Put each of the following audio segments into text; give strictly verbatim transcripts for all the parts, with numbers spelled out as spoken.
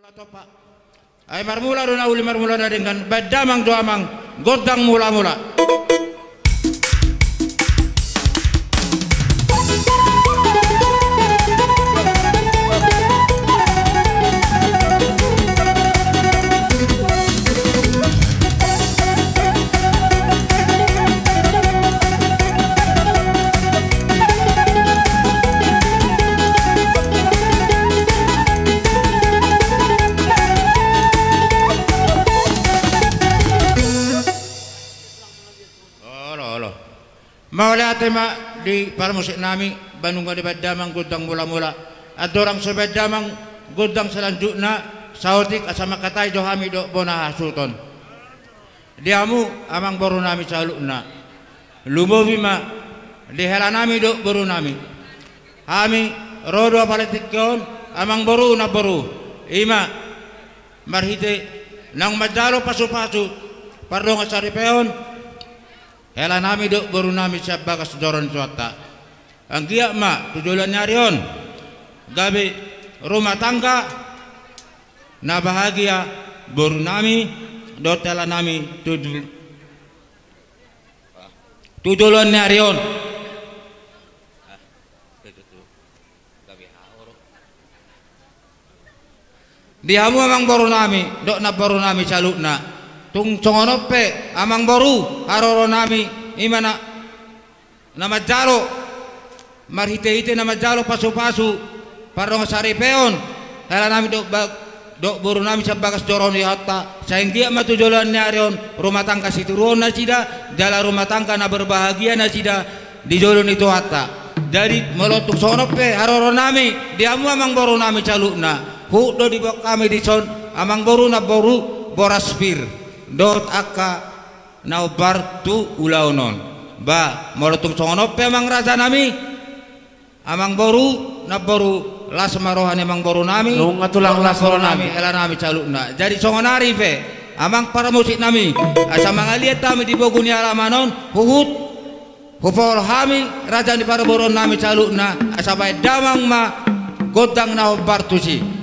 Ai marmula do na uli, marmula na denggan, baen damang jo amang gondang mula-mula. Olo, olo. Mauliate ma di parmusik nami, ba nunga dibaen damang gondang mula-mula. Andorang so baen damang gondang selanjutna, saotik asa mangkatai jo hami dohot bona hasuhuton. Di hamu amangboru nami saluhutna, lumobi ma di hela nami dohot boru nami. Hami ro do apala tingki on, amangboru, namboru, i ma marhite naung manjalo pasu-pasu pardongan saripeon hela nami dohot boru nami sian bagas joro ni Tuhanta. Anggiat ma tu joloan ni ari on gabe rumah tangga na bahagia boru nami dohot hela nami tu jol-, tu joloan ni ari on. Di hamu amangboru nami dohot namboru nami saluhutna, tung songon on pe amangboru, haroro nami, i ma na na manjalo marhite-hite na manjalo pasu-pasu pardongan saripeon hela nami dohot ba-, dohot boru nami sian bagas joro ni Tuhanta, sai anggiat ma tu joloan ni ari on rumah tangga sitiruon nasida, jala rumah tangga na berbahagia nasida di jolo ni Tuhanta. Jadi molo tung songon on pe haroro nami di hamu amangboru nami saluhutna, huhut do diboan hami dison amangboru, namboru, boras pir dohot angka na hombar tu ulaon on. Ba molo tung songon on pe amang raja nami, amangboru, namboru, las ma roha ni amangboru nami, nunga tulang las roha nami, hela nami saluhutna. Jadi songon ari pe amang parmusik nami, asa mangaliat hami di bogu ni alaman on, huhut hupohol hami raja ni parboruon nami saluhutna, asa baen damang ma gondang na hombar tusi.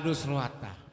Terus rohanta.